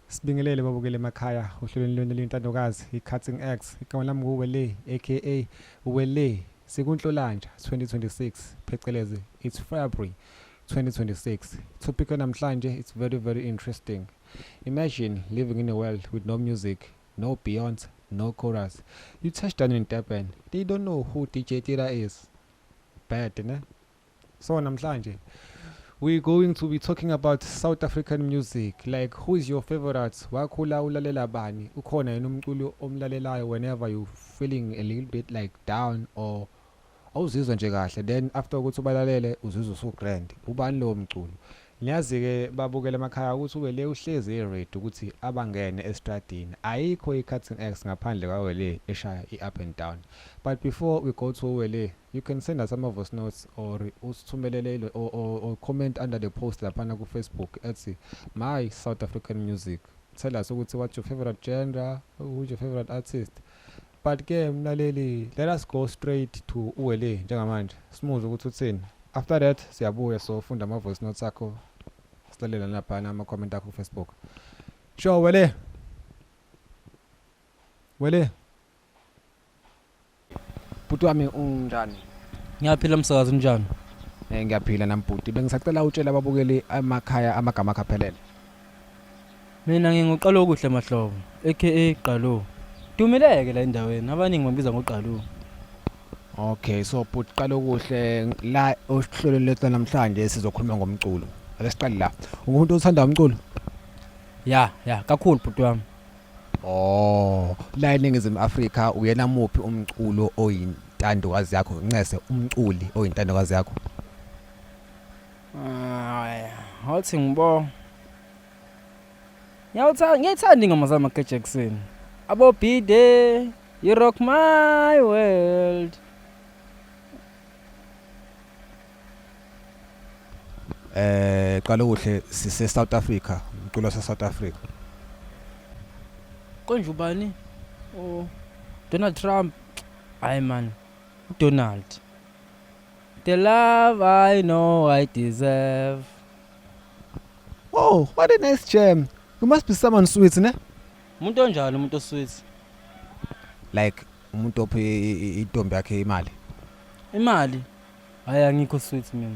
Sibingelele babukele emakhaya ohlelweni lwenu oluyintandokazi i-Cutting X. Igama lami nguWele aka Wele sikuNhlolanja 2026 phecelezi it's February 2026. Topic namhlanje it's very very interesting. Imagine living in a world with no music, no Beyonce, no chorus. You touch down in Durban, they don't know who DJ Tira is. Bad, ne? So namhlanje we're going to be talking about South African music. Like who is your favorite? Wakhula ulalela bani? Ukhona yini umculo omlalelayo whenever you feeling a little bit like down or awuzizwa nje kahle then after ukuthi ubalalele uzizwa usu grand. Ubani lowo mculo? Niyazi-ke babukele emakhaya ukuthi uWele uhlezi e-ready ukuthi abangene estradini. Ayikho i-Cutting X ngaphandle kwaWele eshaya i-up and down. But before we go to Wele, you can send us ama voice notes or usithumelele or comment under the post laphana ku-Facebook ethi My South African Music. Tell us ukuthi what's your favorite genre, who's your favorite artist. But ke mlaleli, let us go straight to uWele njengamanje. Simuzwe ukuthi uthini. After that siyabuya sofunda ama voice notes akho silalela laphana ama comment akho ku-Facebook. Sure Wele. Wele. Bhuti wami unjani? Ngiyaphila msakazi, unjani? Ngiyaphila nami bhuti. Bengisacela utshele ababukeli emakhaya amagama akho aphelele. Mina nginguqalo okuhle Mahlobo, aka Qalo. Dumileke la endaweni, abaningi bangibiza ngoQalo. Okay, so bhuti qala kuhle la ohlelweni lethu namhlanje sizokhuluma ngomculo. Ake siqale la. Ungumuntu othanda umculo? Ya, ya, kakhulu bhuti wami. Oh, la eNingizimu Afrika uyena muphi umculo oyintandokazi yakho? Ncese umculi oyintandokazi yakho. Hayi, awuthi ngibo. Ngiyawuthanda, ngiyayithanda ingoma zama Jackson. Abo Bide, you rock my world. Qala kuhle sise South Africa, umculo wase South Africa. Konje ubani? Oh, Donald Trump. Hayi man, uDonald. The love I know I deserve. Oh, what a nice jam. You must be someone sweet, ne? Umuntu onjani umuntu osweet? Like umuntu ophe intombi yakhe imali. Imali? Hayi angikho sweet mina.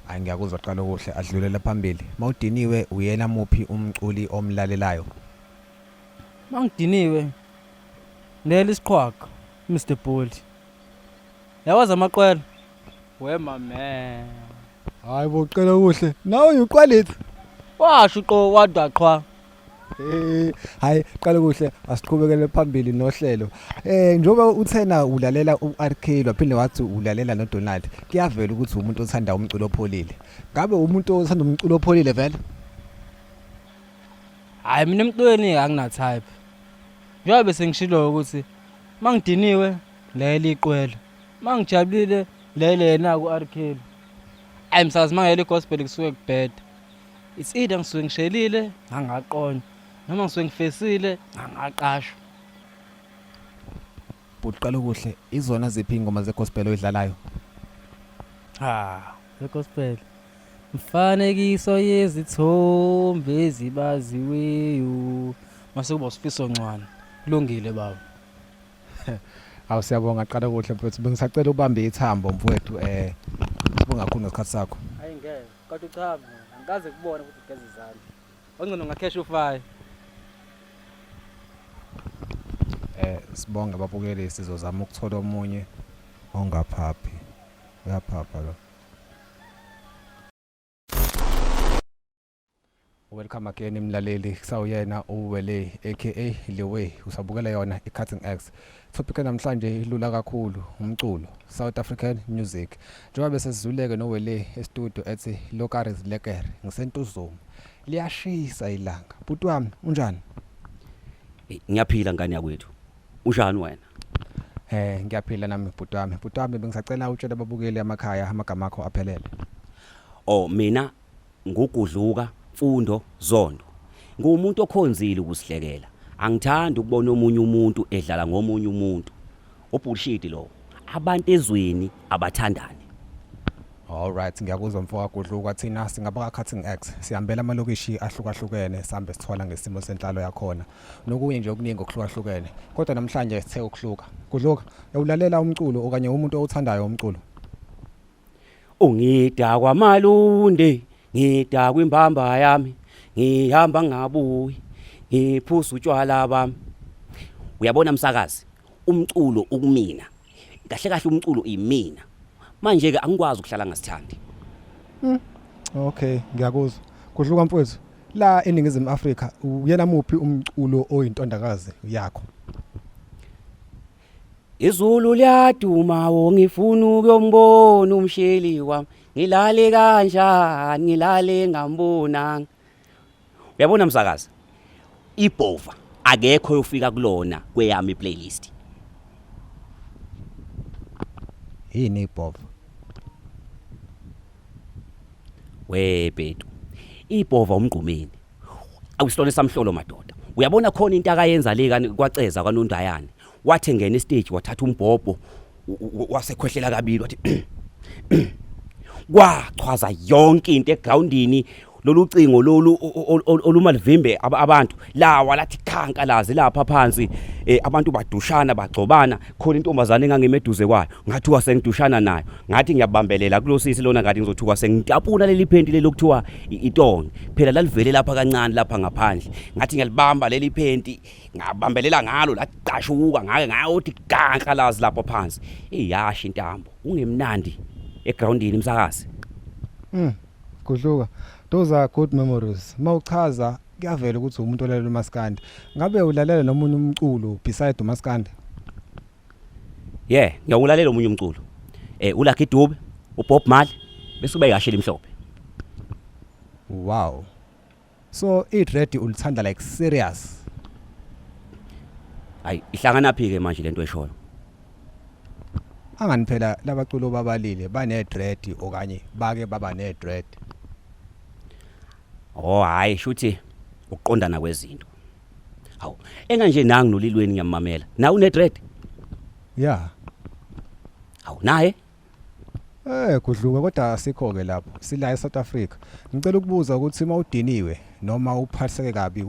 Hayi ngiyakuzwa qala kuhle adlulela phambili. Mawudiniwe uyena muphi umculi omlalelayo? Mangidiniwe. Nela isiqhwaga Mr Bully. Yawazi amaqwela? We my man. Hayi bo qala kuhle. Nawe uqwalithi. Washo uqo wadwa qhwa. Hayi qala kuhle asiqhubekele phambili nohlelo. Njengoba uthena ulalela uRK waphinde wathi ulalela noDonald. Kuyavela ukuthi umuntu othanda umculo opholile. Ngabe umuntu othanda umculo opholile vele? Hayi mina emculweni angina type. Njengoba bese ngishilo ukuthi mangidiniwe leli iqwele. Mangijabulile lele yena ku RK. Hayi msazi mangele gospel kusuke kubheda. It's either ngisuke ngishelile ngangaqonywa noma ngisuke ngifesile ngangaqashwa. Bhuti qala kuhle izona ziphi ingoma zegospel oyidlalayo? Ha, zegospel. Mfanekiso yezithombe ezibaziweyo. Mase kuba uSifiso Ncwane. Kulungile baba. Awu siyabonga qala kuhle mfowethu. Bengisacela ubambe ithambo mfowethu sibonga kakhulu ngesikhathi sakho. Hayi ngeke, kodwa uchama. Angikaze kubona ukuthi ugeza izandla. Ongcono ngakhesha ufire. Sibonge ababukeli sizozama ukuthola omunye ongaphaphi. Uyaphapha lo. Welcome again mlaleli kusawuyena uWele aka Lewe usabukela yona iCutting X. Topic namhlanje ilula kakhulu umculo South African music. Njengoba bese sizuleke noWele e-studio ethi Lokaris Lekker ngisentuzuma. Liyashisa ilanga. Bhuti wami unjani? Ngiyaphila ngane yakwethu. Unjani wena? Ngiyaphila nami bhuti wami. Bhuti wami bengisacela utshele ababukeli emakhaya amagama akho aphelele. Oh mina ngugudluka Mfundo Zondo. Ngumuntu okhonzile ukusihlekela. Angithandi ukubona omunye umuntu edlala ngomunye umuntu. Ubullshit lo. Abantu ezweni abathandani. Alright, ngiyakuzwa mfoka Gudluka. Thina singabaka Cutting X, sihambela amalokishi ahlukahlukene, sihambe sithola ngesimo senhlalo yakhona nokunye nje okuningi okuhlukahlukene, kodwa namhlanje sithe ukuhluka. Gudluka, uyawulalela umculo okanye umuntu owuthandayo umculo? Ungidakwa malunde, ngidakwa imbamba yami, ngihamba ngabuyi, ngiphuza utshwala bami. Uyabona msakazi, umculo ukumina. Kahle kahle umculo imina. Manje ke angikwazi ukuhlala ngasithandi. Okay, ngiyakuzwa Gudluka mfowethu. La eNingizimu Afrika, uyena muphi umculo oyintondakazi yakho? Izulu liyaduma wo, ngifuna ukuyombona umsheli wami. Ngilale kanjani, ngilale ngambonanga. Uyabona msakazi, ibhova akekho yofika kulona kweyami playlist. Yini ibhova? We Betu, ibhova umgqumeni. Awusilona samhlolo madoda. Uyabona khona into akayenza le kani kwaceza kwanondayane. Wathi ngena estage wathatha umbhobho wasekhwehlela kabili, wathi kwachwaza yonke into egroundini. Lolu cingo lolu oluma livimbe abantu lawa lathi khanka lazi lapha phansi, abantu badushana bagcobana. Khona intombazane engangime eduze kwayo, ngathi wasengidushana nayo, ngathi ngiyabambelela kulosisi lona, ngathi ngizothuka sengitapuna leli phenti leli okuthiwa itonge. Phela lalivele lapha kancane lapha ngaphandle, ngathi ngiyalibamba leli phenti, ngabambelela ngalo, laqashuka, ngake ngayothi ganka lazi lapha phansi. Iyasha intambo, ungemnandi egroundini msakazi. Gudluka, those are good memories. Mawuchaza kuyavela ukuthi umuntu olalela umaskandi. Ngabe ulalela nomunye umculo beside umaskandi? Yeah, ngiyawulalela omunye umculo. ULucky Dube, uBob Marley, bese ube yashela imhlophe. Wow. So i-dread ulithanda like serious? Hayi, ihlangana phi ke manje lento eshoyo? Angani phela labaculo babalile bane dread okanye bake baba ne dread. Oh hayi, shuthi ukuqondana kwezinto. Hawu, enganje nangi nolilweni ngiyamamela. Na une dread? Yeah. Hawu naye. Gudluka, kodwa asikho ke lapho. Sila eSouth Africa. Ngicela ukubuza ukuthi uma udiniwe noma uphatheke kabi,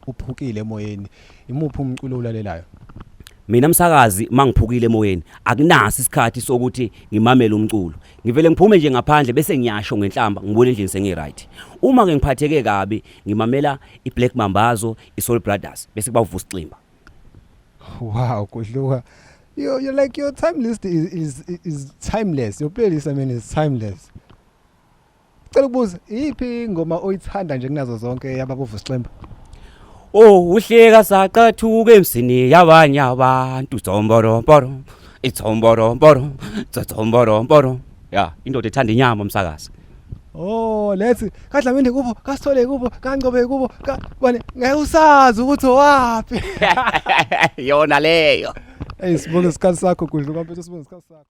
uphukile emoyeni, imuphi umculo olalelayo? Mina msakazi, mangiphukile emoyeni akunaso isikhathi sokuthi ngimamele umculo. Ngivele ngiphume nje ngaphandle bese ngiyasho ngenhlamba, ngibone endlini sengi right. Uma ke ngiphatheke kabi ngimamela iBlack Mambazo, iSoul Brothers, bese kuba uVusi Ximba. Wow, Gudluka. You like your time list is timeless. Your playlist, I mean, is timeless. Cela ukubuza, iyiphi ingoma oyithanda nje kunazo zonke yababa uVusi Ximba? Oh, uhleka saqathuka emsini yabanye abantu, tsomboromboro, itsomboromboro, tsomboromboro. Ya, indoda ethanda inyama msakazi. Oh, lethi kaDlamini kubo, kaSithole kubo, kaNgcobe kubo, ka bani ngeke usazi ukuthi owapi. Yona leyo. Hey, sibonge isikhathi sakho Gudluka mfethu, sibonge isikhathi sakho.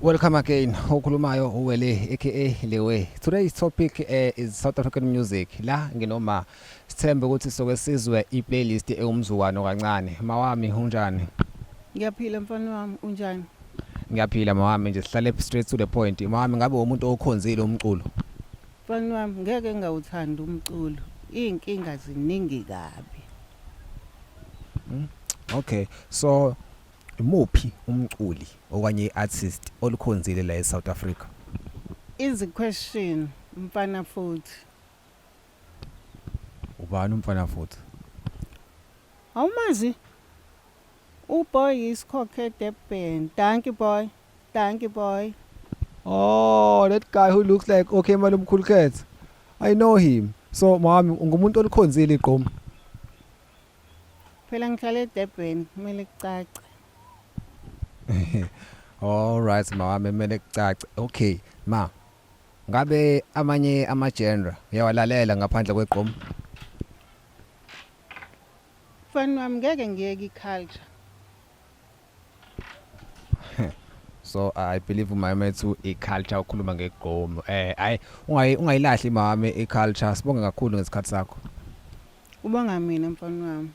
Welcome again. Okhulumayo uWele aka Lewe. Today's topic is South African music. La nginoma sithembe ukuthi soke sizwe i-playlist ewumzukano kancane. Mawami, unjani? Ngiyaphila mfana wami, unjani? Ngiyaphila mawami. Nje sihlale straight to the point. Mawami, ngabe umuntu okhonzile umculo? Mfana wami, ngeke ngawuthanda umculo. Iy'nkinga ziningi kabi. Okay. So imuphi umculi okanye i-artist olukhonzile la eSouth Africa? Easy question, mfana futhi. Ubani umfana futhi? Awumazi? Uboy isikhokhe Durban. Thank you boy. Thank you boy. Oh, that guy who looks like okay Malumkhulu Cat. I know him. So mawami, ungumuntu olukhonzile igqom? Phela ngihlala eDurban, kumele kucace. All right mawami, kumele kucace. Okay, ma. Ngabe amanye ama genre uyawalalela ngaphandle kwegqom? Mfana wami, ngeke ngiyeke i-culture. So I believe mama ethu i-culture ukhuluma ngegqom. Hayi, ungayilahli mawami i-culture. Sibonge kakhulu ngesikhathi sakho. Ubonga mina mfana wami.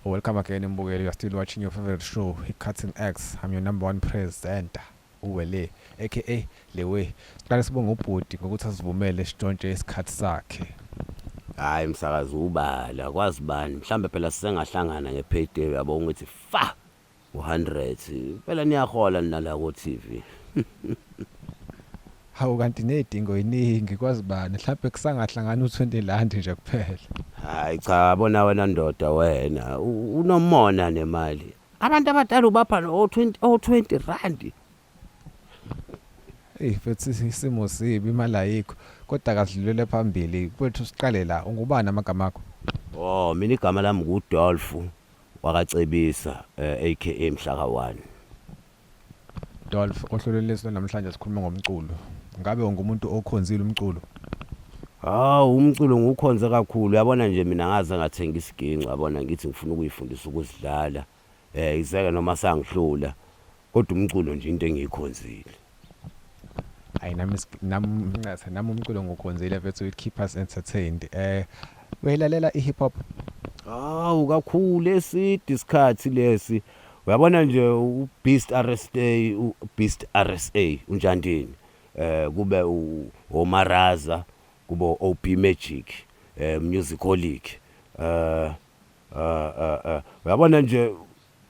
Welcome again mbukeli, you are still watching your favorite show, i-Cutting X. I'm your number one presenter, uWele, aka Lewe. Siqale sibonge ubhuti ngokuthi asivumele sitshontshe isikhathi sakhe. Hayi msakazi ubala kwazi bani mhlambe phela sisengahlangana nge-payday uyabo ngithi fa u-100 phela niyahola nina la ko-TV. Hawu kanti nezidingo yiningi kwazi bani mhlawumbe kusangahlangana u20 rand nje kuphela. Hayi cha bona wena ndoda wena unomona nemali. Abantu abadala ubapha no 20 o 20 rand. Hey mfethu isimo sibi imali ayikho kodwa kasidlulele phambili kwethu siqale la ungubani amagama akho? Oh mina igama lami nguDolph wakaCebisa aka Mhlaka 1. Dolph, ohlelweni lethu namhlanje sikhuluma ngomculo. Ngabe ungumuntu okhonzile umculo? Hawu umculo ngiwukhonze kakhulu uyabona nje mina ngaze ngathenga isiginci yabona ngithi ngifuna ukuyifundisa ukuzidlala izeke noma sangihlula kodwa umculo nje into engiyikhonzile. Hayi nami nami ncese nami umculo ngiwukhonzile mfethu, it keep us entertained. Uyayilalela i-hip hop? Hawu kakhulu eside isikhathi lesi. Uyabona nje uBeast RSA, uBeast RSA unjandini. Kube oMaraza, kube OB Magic, Musicolic. Uyabona nje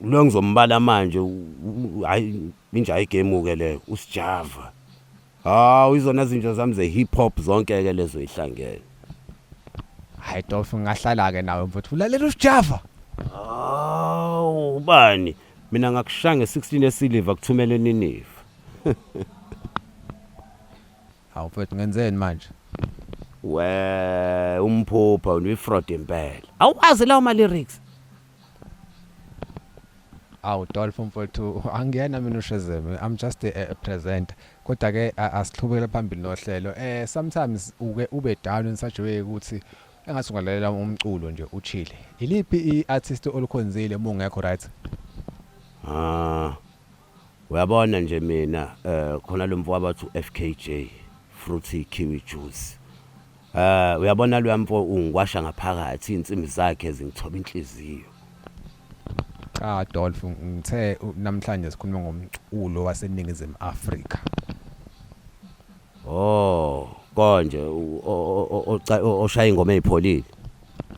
lo ngizombala manje hayi inja ayigame ke leyo uSjava. Hawu izona zinto zami ze hip hop zonke ke lezo ihlangene. Hayi Dolph ngahlala ke nawe mfethu ulalela uSjava. Hawu ubani mina ngakushaya nge16 esiliva kuthumele niniva. Hawu mfethu ngenzeni manje? We umphupha uyi-fraud impela. Awuwazi lawo ma lyrics. Awu Dolph mfethu angiyena mina uShazam, I'm just a presenter. Kodwa ke asihlubekele phambili nohlelo. Sometimes uke ube down in such a way ukuthi engathi ungalalela umculo nje uchile. Iliphi i-artist olukhonzile uma ungekho right? Ah. Uyabona nje mina khona lo mfo wabathi uFKJ Fruity Kiwi Juice. Uyabona lo mfo ungikwasha ngaphakathi insimbi zakhe zingithoba inhliziyo. Cha Dolph ngithe namhlanje sikhuluma ngomculo waseNingizimu Afrika. Oh, konje oshaya ingoma ezipholile.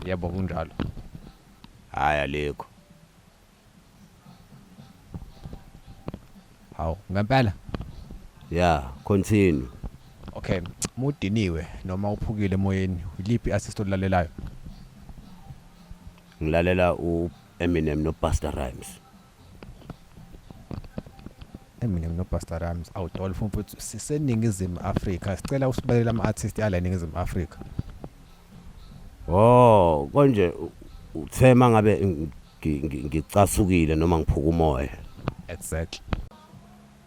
Yebo kunjalo. Hayi alikho. Hawu ngempela. Yeah, continue. Okay, mudiniwe noma uphukile emoyeni, iliphi artist olalelayo? Ngilalela uEminem noBusta Rhymes. Eminem noBusta Rhymes. Awu Dolph mfethu siseNingizimu Afrika. Sicela usibalele ama-artist ala eNingizimu Afrika. Oh, konje uthe mangabe ngicasukile noma ngiphuka umoya. Exactly.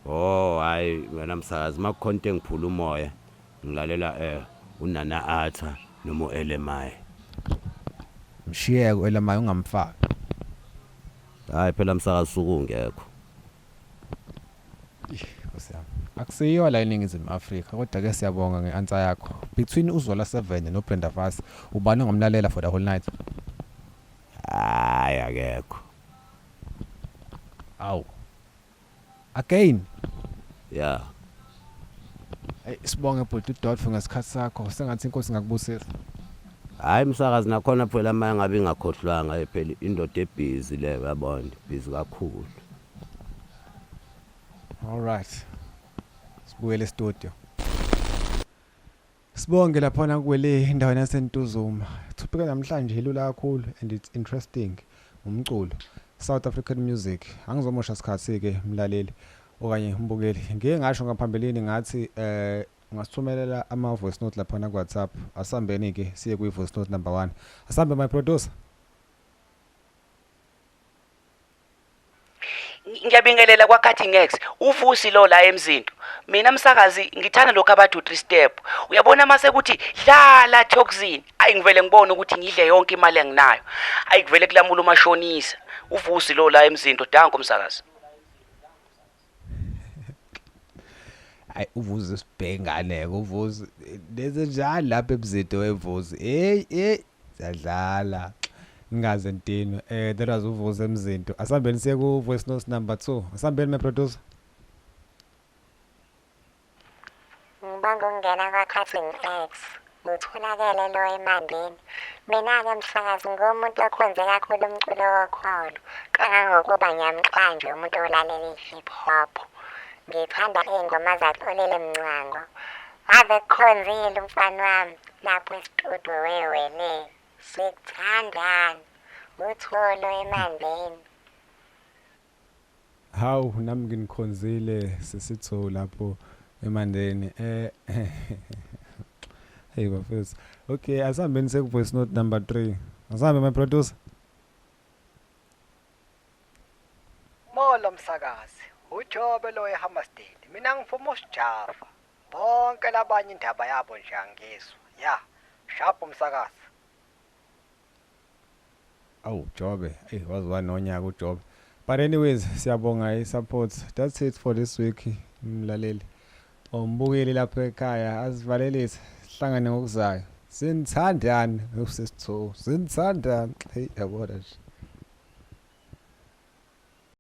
Oh, hayi wena msakazi makukhona into engiphula umoya ngilalela uNana Atha noma uLMI. Mshiyeke uLMI ungamfaki. Hayi phela msakazi sukungekho. Nkosi yami. Akusiyo la eNingizimu Afrika kodwa ke siyabonga nge-answer yakho. Between uZola 7 noBrenda Fassie, ubani ongamlalela for the whole night? Hayi akekho. Awu. Again. Yeah. Hey sibonge bhuti uDolph ngesikhathi sakho. Sengathi inkosi ingakubusisa. Hayi msakazi nakhona phela manje ngabe ingakhohlwanga phela indoda ebhizi le uyabona, busy kakhulu. All right. Sibuyele studio. Sibonge laphana kwele endaweni yaseNtuzuma. Topic namhlanje ilula kakhulu and it's interesting. Umculo, South African music. Angizomosha isikhathi ke mlaleli okanye umbukeli. Ngike ngasho ngaphambilini ngathi ungasithumelela ama voice note laphana ku WhatsApp. Asambeni ke siye kwi voice note number 1. Asambe my producer. Ngiyabingelela kwa-Cutting X, uVusi lo la eMzinto. Mina msakazi ngithanda lokhu abathi u-three step. Uyabona mase kuthi dlala toxin, ayi ngivele ngibone ukuthi ngidle yonke imali enginayo. Ayi kuvele kulamula umashonisa. uVusi lo la eMzinto, danko msakazi. Hayi uVusi sibhengane uVusi lezi njalo lapha eMzinto weVusi. Hey hey siyadlala. Ngingaze ngidinwe. That was uVusi Emzinto. Asambeni siye ku voice note number 2. Asambeni my producer. Ngibonga ukungena kwa-Cutting X. Ngitholakele lo emandeni. Mina-ke msakazi ngumuntu okhonze kakhulu umculo wokholo. Kangangokuba ngiyamxwaya nje umuntu olalela i-hip hop. Ngithanda iy'ngoma zaXolile Mncwango. Ave kukhonzile umfana wami lapho esitudiyo wewele. Sikuthandani. Utholo emandeni. Hawu, nami nginikhonzile sisitho lapho emandeni. Hey bafethu. Okay, asambeni seku voice note number 3. Asambe my producer. Molo msakazi, uJobe lo eHammersdale. Mina ngifuma uSjava. Bonke labanye indaba yabo nje angizwa. Ya, sharp umsakazi. Awu Jobe, hey waziwa nonyaka uJobe. But anyways, siyabonga i-support. That's it for this week, mlaleli. Umbukeli lapha ekhaya, asivalelise, sihlangane ngokuzayo. Sinithandani, usisitho. Sinithandani. Hey, yabona nje.